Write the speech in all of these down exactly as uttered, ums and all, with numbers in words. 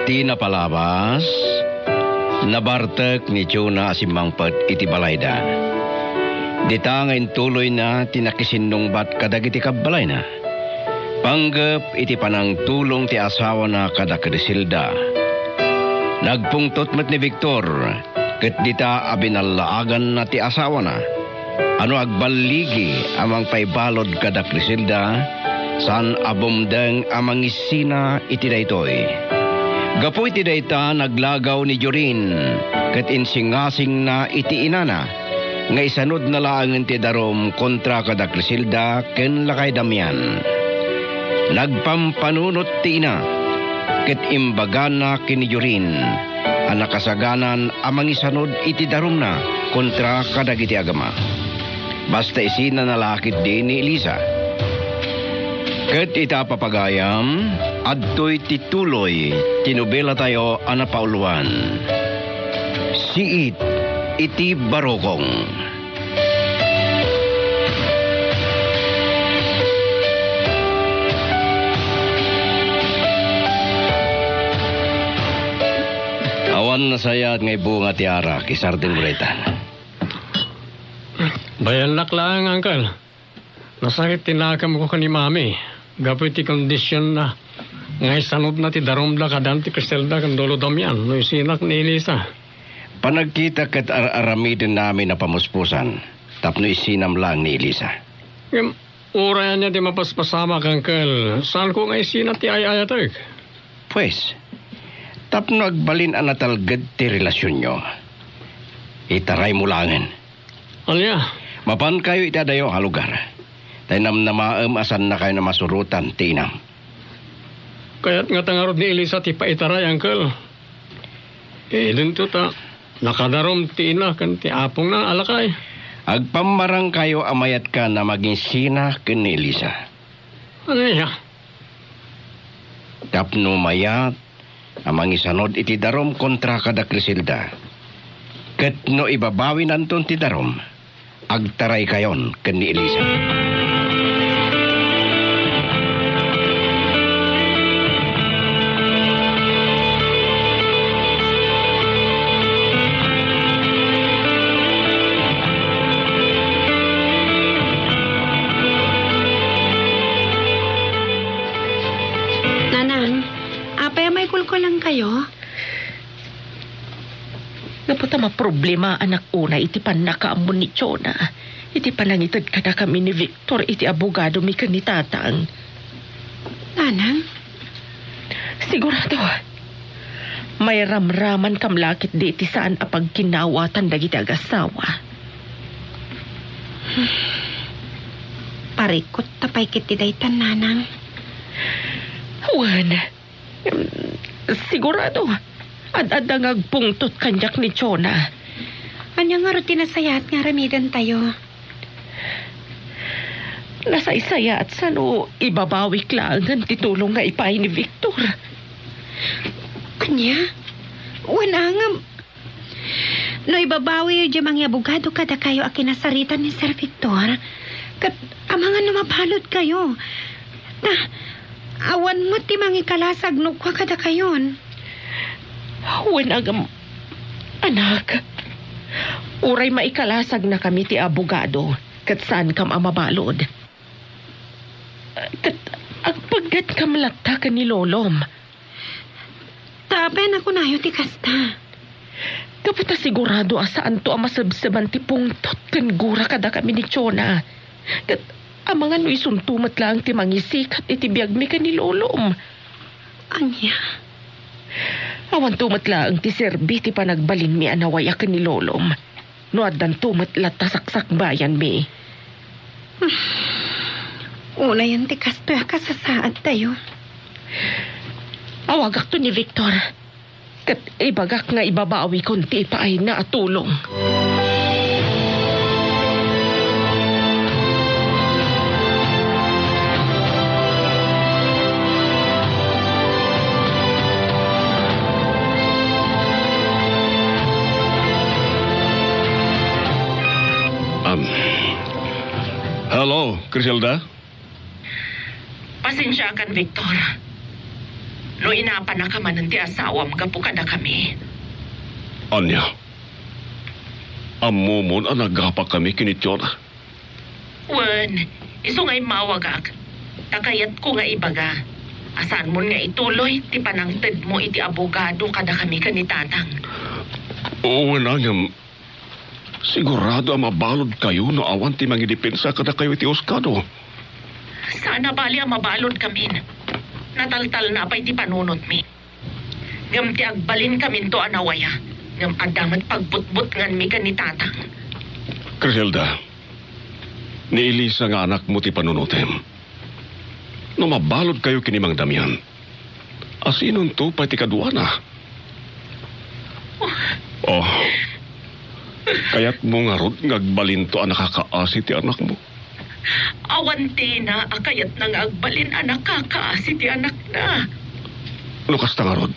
Ti napalabas, nabartek ni Jonah a simmangpet iti balayda. Dita nga intuloyna ti nakisinnungbat kadagiti kabbalayna. Panggep iti panangtulong ti asawana kada Criselda, nagpungtot met ni Victor, ket dita a binallaaganna ti asawana a no agballigi a mangpaibalud kada Criselda, saan a bumdeng a mangisina iti daytoy. Gapu iti dayta, naglagaw ni Jorin ket insingasingna iti inana nga isanudna laengen ti darum kontra kada Criselda ken lakay Damian. Nagpampanunot ti ina ket imbagana ken ni Jorin a nakasaganan a mangisanud iti darumna kontra kadagiti agama. Basta isina nalakit di ni Elisa. Ket ita, papagayam, adtoy ti tuloy ti nobelatayo a napauluan, Siit iti Barukong. Awan nasayaat nga ibunga ti arak, isardengmo daytan. Bayannak laeng, Uncle. Nasakit ti nakemko ken ni Mami gapu iti kondisionna nga isanudna ti darumda kadaan ti Criselda ken Lolo Damian no isinak ni Elisa. Panagkita ket ar-aramidennami a pamuspusan tapno isinam laeng ni Elisa. Ngem, uray ania ti mapaspasamak, Uncle, saanko nga isina ti ay-ayatek. Pues, tapno agbalin a natalged ti relasionyo, itaraymo laengen. Ania? Mapankayo iti adayo a lugar. Ta namnamaem a saannakayon a masurotan ti inam. Kayat ngata ngarud ni Elisa ti paitaray, Uncle. Idinto ta nakadarum ti ina ken ti apongna a lakay. Agpammarangkayo a mayatkan a mangisina ken ni Elisa. Ania? Tapno mayat a mangisanud iti darum kontra kada Criselda. Ket no ibabawinanton ti darum, agtaraykayon ken ni Elisa. Nanang, apay a maikulkulangkayo? Gapu ta maproblemaanak unay iti pannakaammo ni Jonah, iti panangited kadakami ni Victor iti abogadomi ken ni Tatang. Nanang? Sigurado, mairamramankam la ketdi iti saan a pagkinawatan dagiti agasawa. Parikut ta pay ketdi daytan, Nanang. Wen, Em, sigurado, ad-adda nga agpungtot kaniak ni Jonah. Ania ngarud ti nasayaat nga aramidentayo? Nasaysayaat sano ibabawik laengen ti tulong nga ipaay ni Victor. Ania? Wen a ngem, no ibabawiyo diay mangiabogado kadakayo a kinasaritan ni Sir Victor, ket amangan no mabaludkayo. Ta, awan met ti mangikalasag no kua kadakayon. Wen a ngem, anak, uray maikalasagnakami ti abogado, ket saankam a mabalud. Ket agpaggetkam latta ken ni lolom. Ta apay a nakunayo ti kasta? Gapu ta sigurado a saanto a masebseban ti pungtot ken gura kadakami ni Jonah. Ket amangan no isunto met laeng ti mangisikat iti biagmi ken ni lolom. Ania? Awanto met laeng ti serbi ti panagbalinmi a nawayak ken ni lolom no addanto met latta saksakbayanmi. Unayen ti kastoy a kasasaadtayo. Awagakto ni Victor, ket ibagak nga ibabawikon ti ipaayna a tulong. Um, hello, Criselda? Pasensiakan, Victor. no inapanaka manen ti asawam gapu kadakami. Ania? Ammomon a nagapakami ken ni Jonah? Wen, isu nga immawagak, ta kayatko nga ibaga a saanmon nga ituloy ti panangtedmo iti abogado kadakami ken ni Tatang. Wen, ngem sigurado a mabaludkayo no awan ti mangidepensa kadakayo iti huskado. Saan a bali a mabaludkamin. Nataltalna pay ti panunotmi. Ngem ti agbalinkaminto a nawaya, ngem adda met pagbutbutnganmi ken ni Tatang. Criselda, ni Elisa nga anakmo ti panunotem. No mabaludkayo ken ni Mang Damian, asinonto pay ti kaduana? Oh, kayatmo ngarud nga agbalinto a nakakaasi ti anakmo? Awan ti ina a kayatna nga agbalin a nakakaasi ti anakna. No kasta ngarud,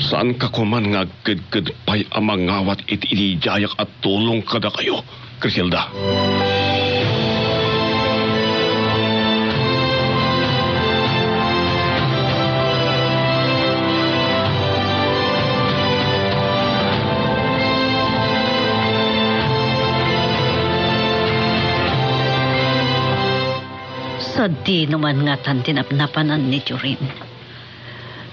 saanka koman nga agkedked pay a mangawat iti ididiayak a tulong kadakayo, Criselda? Sadino man ngatan ti napnapanan ni Jorin.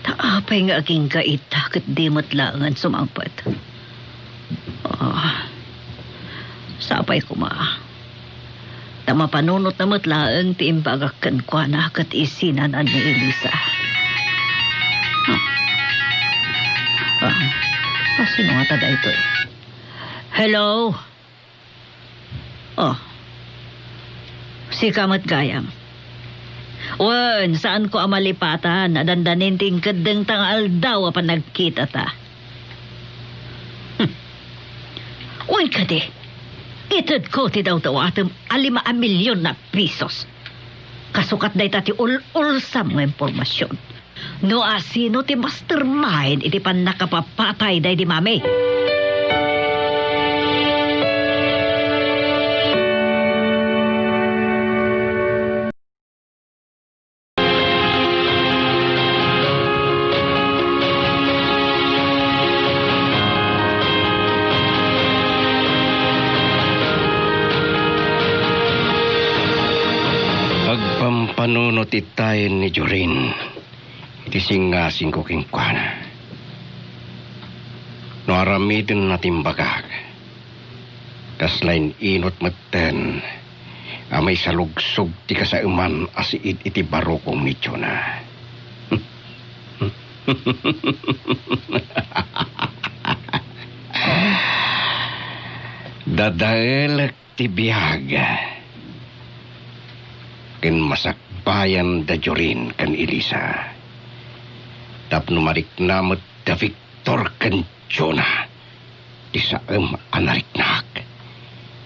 Ta apay nga agingga ita ket di met laengen sumangpet? Ah, sapay koma. Ta mapanunotna met laeng ti imbagak kenkuana ket isinanan ni Elisa. Ah, ah, sino ngata daytoy? Hello? Oh. Sika met gayam. Wen, saanko a malipatan a dandanin ti inkeddengta nga aldaw a panagkitata. Hmm. Wen kadi, itedko ti dawdawatem a lima a milyon a pisos. Kasukat dayta ti ul-ulsam nga impormasion. No asino ti mastermind iti pannakapapatay daydi Mami? Agpampanunot itayen ni Jorin iti singasingko kenkuana. No aramidenna ti imbagak, kasla in-inot metten a maisalugsog ti kasaeman a siid iti barukong ni Jonah. Dadaelek ti biag ken masakbayan da Jorin ken Elisa. Tapno marikna met da Victor ken Jonah ti saem a nariknak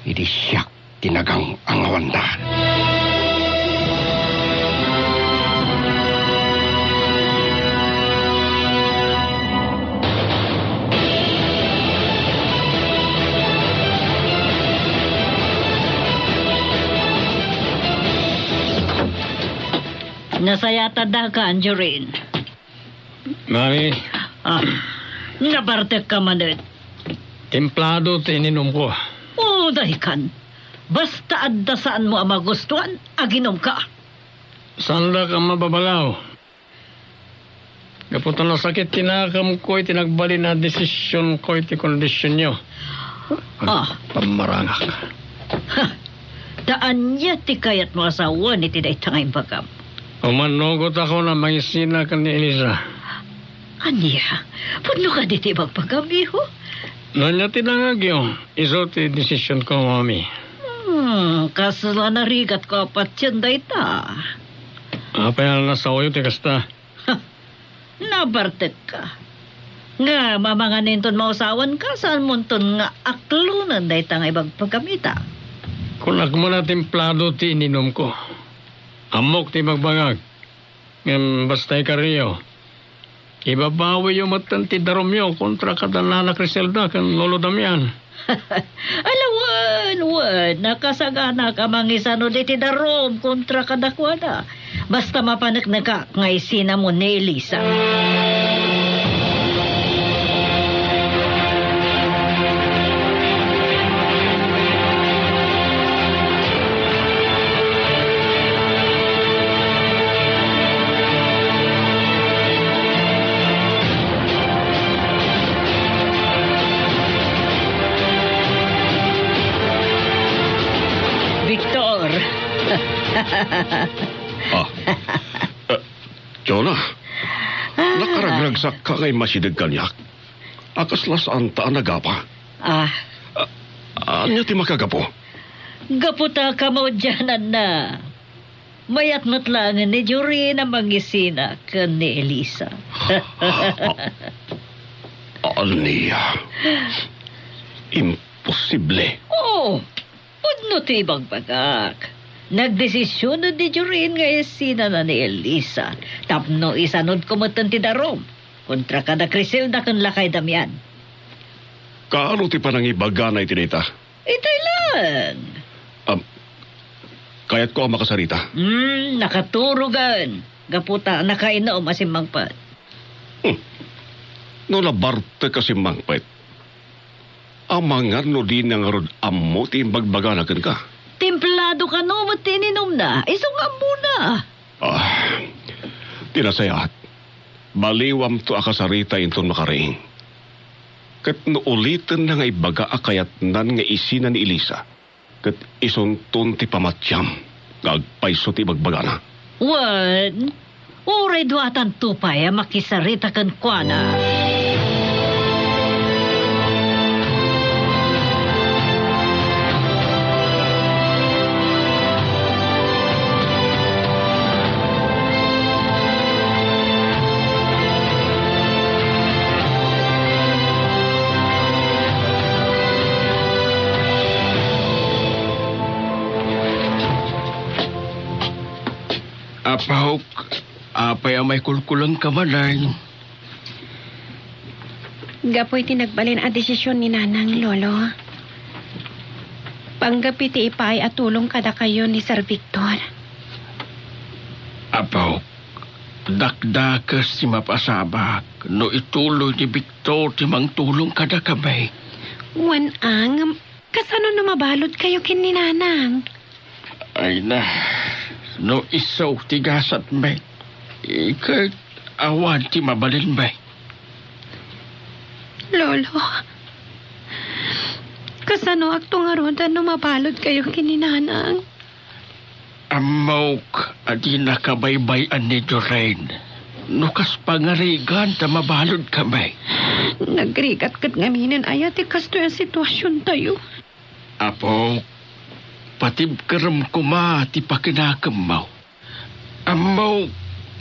idi siak ti nagang-angawanda. Nasayatan daka, Angeline. Mami. Ah, nabartekka manen. Templado ti ininumko. O, daykan. Basta adda saanmo a magustuan, aginumka. Saandak a mababalaw. Gapu ta nasakit ti nakamko iti nagbalin a desisionko iti kondisionyo. Ah. Pammarangak. Ha! Ta ania ti kayatmo a sawen iti dayta nga imbagam? Umannugotakon a mangisina ken ni Elisa. Ania? Pudno kadi ti ibagbagam, iho? No ania ti nangngegyo, isu ti desisionko, Mami. Hmm, kasla narigatko a patien dayta. Apay a nasaoyo ti kasta? Ha! Nabartekka. Ngem amangan inton mausawanka, saanmonton nga aklonen dayta nga ibagbagam ita. Kunak met a templado ti ininumko. Ammok ti ibagbagak. Ngem basta ikariyo, ibabawiyo metten ti darumyo kontra kada Nana Criselda ken Lolo Damian. Ala wen, wen, nakasaganak a mangisanud iti darum kontra kadakuada. Basta mapaneknekak nga isinam ni Elisa. Victor! Ah. Eh, Jonah, Ah. nakaragragsakka nga immasideg kaniak. A, kasla saanta a nagapa? Ah. Ah, ania ti makagapu? Gapu ta kamaudiananna. Mayat met laengen ni Jorin a mangisina ken ni Elisa. Ah, ania? Imposible. Oo. Pudno ti ibagbagak. Nagdesisionen ni Jorin nga isinana ni Elisa tapno isanudko metten ti darom kontra kada Criselda ken lakay Damian. Kaano ti panangibagana iti dayta? Itay laeng. Am, kayatko a makasarita. Hmm, nakaturogen. Gapu ta nakainum a simmangpet. Hmm. No nabartek a simmangpet, amangan no dina ngarud ammo ti imbagbagana kenka. Templado kano met ti ininumna, isu nga ammona. Ah, ti nasayaat, baliwamto a kasarita inton makariing. Ket no ulitenna nga ibaga a kayatnan nga isina ni Elisa, ket isunton ti pamatiam nga agpayso ti ibagbagana. Wen, uray duatanto pay a makisarita kenkuana. Apok, apay a maikulkulengka manen? Gapu iti nagbalin a desision ni Nanang, Lolo. Panggapu iti ipaay a tulong kadakayo ni Sir Victor. Apok, dakdakes ti mapasabak no ituloy ni Victor ti mangtulong kadakami. Wen a, ngem kasano no mabaludkayo ken ni Nanang? Ay na, no isu ti gasatmi, ket awan ti mabalinmi. Lolo, kasanoakto ngaruden no mabaludkayo ken ni Nanang? Ammok a dinaka baybay-an ni Jorin no kas pangarigan ta mabaludkami. Nagrigat ket ngaminen aya ti kastoy a situasiontayo. Apo, patibkerem koma ti pakinakemmo. Ammok,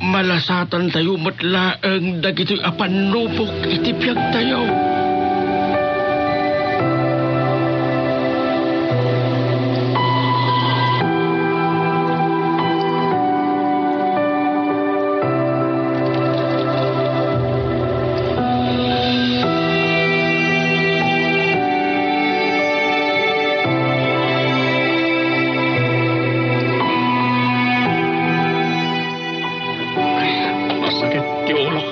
malasatantayo met laeng dagitoy a pannubok iti biagtayo. Masakit ti ulok.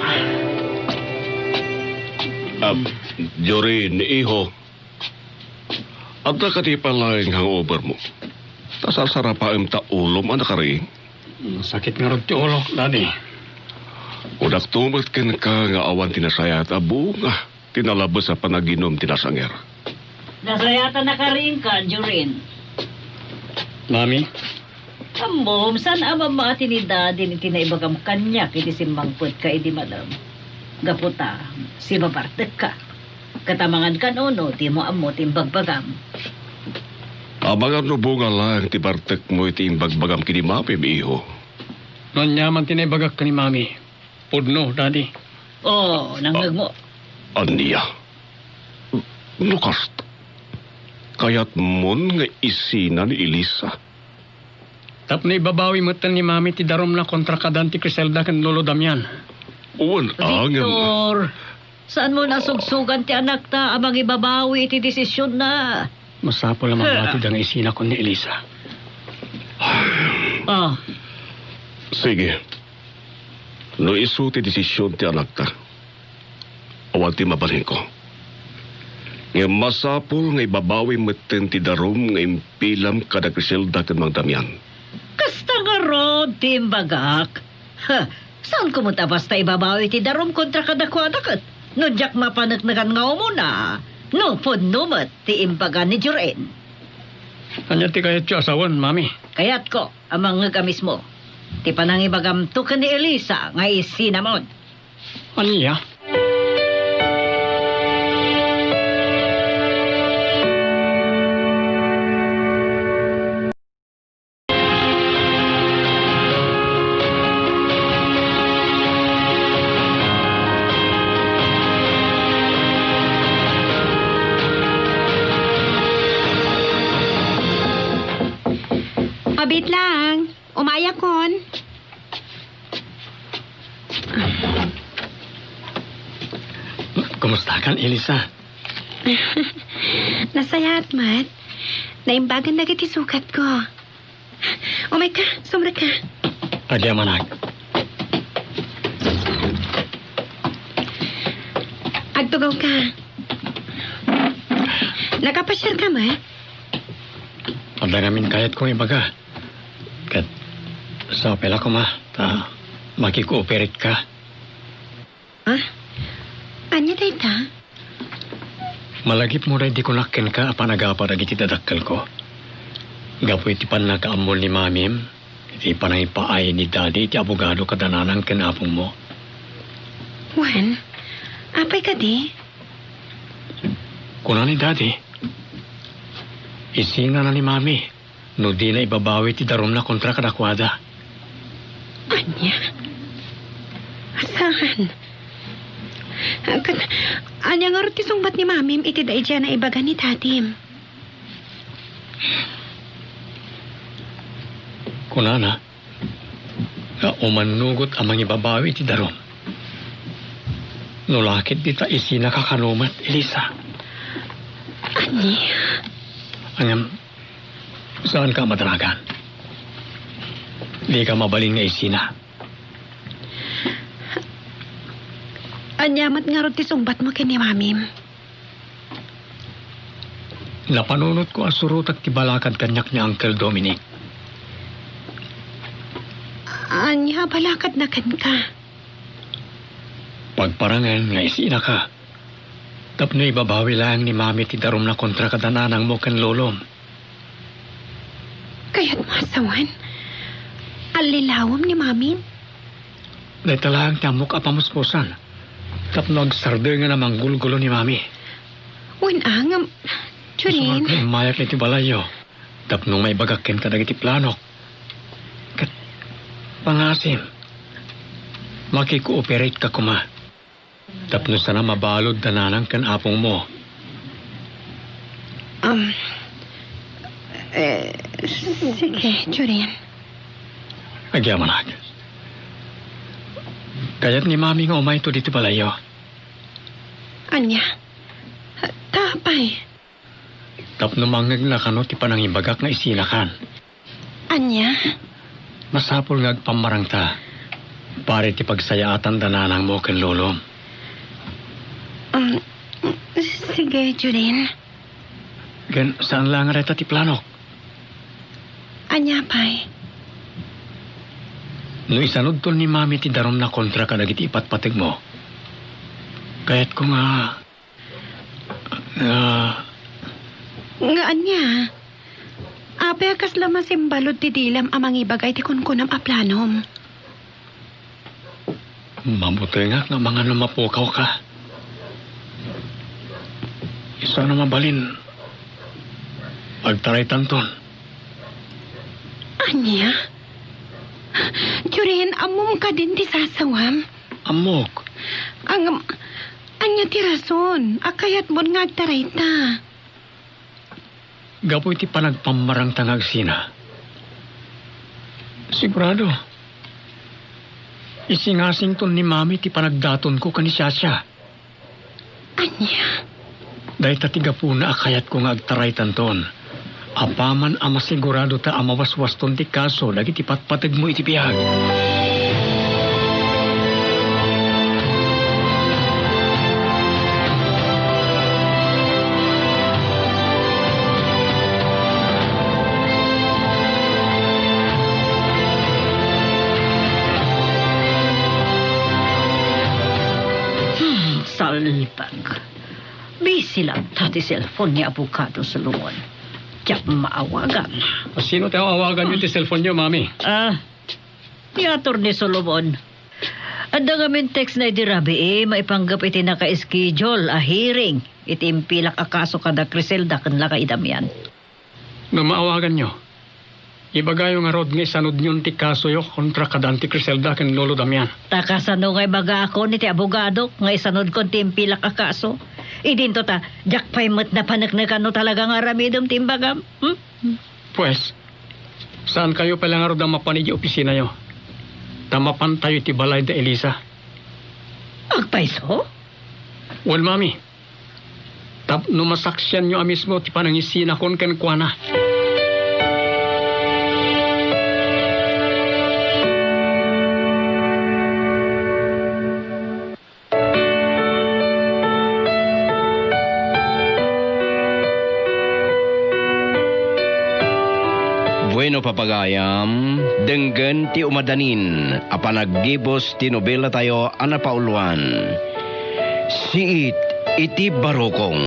Ah, Jorin, iho. Adda kadi pay laeng hangover mo? Ta sarsarapaem ta ulom a nakariing. Masakit ngarud ti ulok, Daddy. Kunakto met kenka nga awan ti nasayaat a bunga ti nalabes a panaginum ti nasanger. Nasayaat a nakariingka, Jorin. Mami? Ammom, saan a mamati ni Daddy iti naibagam kaniak iti simmangpetka idi madam. Gapu ta, sibabartekka. Ket amangan kano no dimo ammo ti imbagbagam. Amangan no bunga laeng ti bartekmo iti imbagbagam ken ni Mami, iho. No ania man ti naibagak ken ni Mami, pudno, Daddy. Oh, nangngegmo. A-, ania? No kasta, kayatmon nga isina ni Elisa? Tapno ibabawi metten ni Mami ti darumna kontra kadan ti Criselda ken Lolo Damian. Wen, a, ngem Victor, saanmo a sugsugan ti anakta a mangibabawi iti desisionna? Masapul a mamati da nga isinakon ni Elisa. Ah. Sige. No isu ti desisyon ti anakta, awan ti mabalinko. Ngem masapul nga ibabawi metten ti darum nga impilam kada Criselda ken Mang Damian. Kasta ngarud ti imbagak. Ha, saanko met a basta ibabawi ti darum kontra kadakuada ket no diak mapaneknekan nga umuna, no pudno met ti imbaga ni Jorin. Ania ti kayatyo a sawen, Mami? Kayatko a mangngeg a mismo ti panangibagamto ken ni Elisa nga isinamon. Ania? Abit lang. Umayakon. Kumustakan, Elisa? Nasayaat met. Naimbagan dagiti sukat ko. Umayka, sumrekka. Agyamanak. Agtugawka. Nakapasiarka met? Adda ngamin kayatko nga ibaga. Ket sao pay la koma ta makikooperate ka. Ha? Ania dayta? Malagipmo daydi kunak kenka a panagapa dagiti dadakkelko. Gapu iti pannakaammo ni Mamim iti panangipaay ni Daddy iti abogado kada nanang ken apongmo. Wen, apay kadi? Kuna ni Daddy, isinana ni Mami no dina ibabawi ti darumna kontra kadakuada. Ania? Saan? Ket ania ngarud ti sungbat ni Mamim iti daydiay a naibaga ni Dadim? Kunana, nga umannugot a mangibabawi iti darum. No la ket dita isinaka kano met, Elisa. Ania? Ngem, saanka a madaragan. Dika mabalin nga isina. Ania met ngarud ti sungbatmo ken ni Mamim? Napanunotko a surotek ti balakad kaniak ni Uncle Dominic. Ania a balakadna kenka? Pagparangen nga isinaka tapno ibabawi laeng ni Mami ti darumna kontra kada nanangmo ken lolom. Kayatmo a sawen? Allilawem ni Mami? Dayta laeng ti ammok a pamuspusan tapno agsardengen a manggulgulo ni Mami. Wen a, ngem, Jorin. Isumalko immayak iti balayyo tapno maibagak kenka dagiti planok. Ket, pangasim, makikooperate ka koma. Tapno sana mabalud da nanang ken apongmo. Um, eh, sige, Jorin. Agyamanak. Kayat ni Mami nga umayto ditoy balayyo. Ania? Ta apay? Tapno mangngegna kano ti panangibagak nga isinakan. Ania? Masapul nga agpammarangta para iti pagsayaatan da nanangmo ken lolom. Um, sige, Jorin. Ken saan la nga dayta ti planok? Ania pay? No isanudton ni Mami ti darumna kontra kadagiti ipatpategmo, kayatko nga Ah. Nga ania? Apay a kasla masimbalud ti dilam a mangibaga iti kunkunam a planom? Mabutengak nga amangan no mapukawka. Isu a no mabalin, agtaraytanton. Ania? Jorin, ammom kadin ti sasawam? Ammok. Ang, ania ti rason a kayatmon nga agtarayta? Gapu iti panagpammarangta nga agsina. Sigurado, isingasington ni Mami ti panagdatonko ken ni Shasha. Ania? Dayta ti gapuna a kayatko nga agtaraytanton. Apaman a masigurado ta a mawaswaston ti kaso dagiti patpategmo iti biag. Hmm, salpag. Busy latta ti cellphone ni Abogado Solomon. Diak maawagan. Sino ti awagan ti cellphone niyo, Mami? Ah, ni Attorney Solomon. Adda ngamin text na idi rabii maipanggep iti naka-schedule a hearing iti impilak a kaso kada Criselda ken lakay Damian. No maawaganyo, ibagayo ngarud nga isanudyon ti kasoyo kontra kada Auntie Criselda ken Lolo Damian. Ta kasano nga ibagaakon iti abogadok nga isanudkon ti impilak a kaso? Idinto ta, diak pay met napaneknekan no talaga nga aramidem ti imbagam. Hmm? Pues, saankayo pay la ngarud a mapan idiay opisinayo? Ta mapantayo iti balay da Elisa. Agpayso? Wen, Mami. Tapno masaksianyo a mismo ti panangisinakon kenkuana. Bueno, papagayam, denggen ti umadanin a panaggibus ti nobelatayo a napauluan, Siit iti Barukong.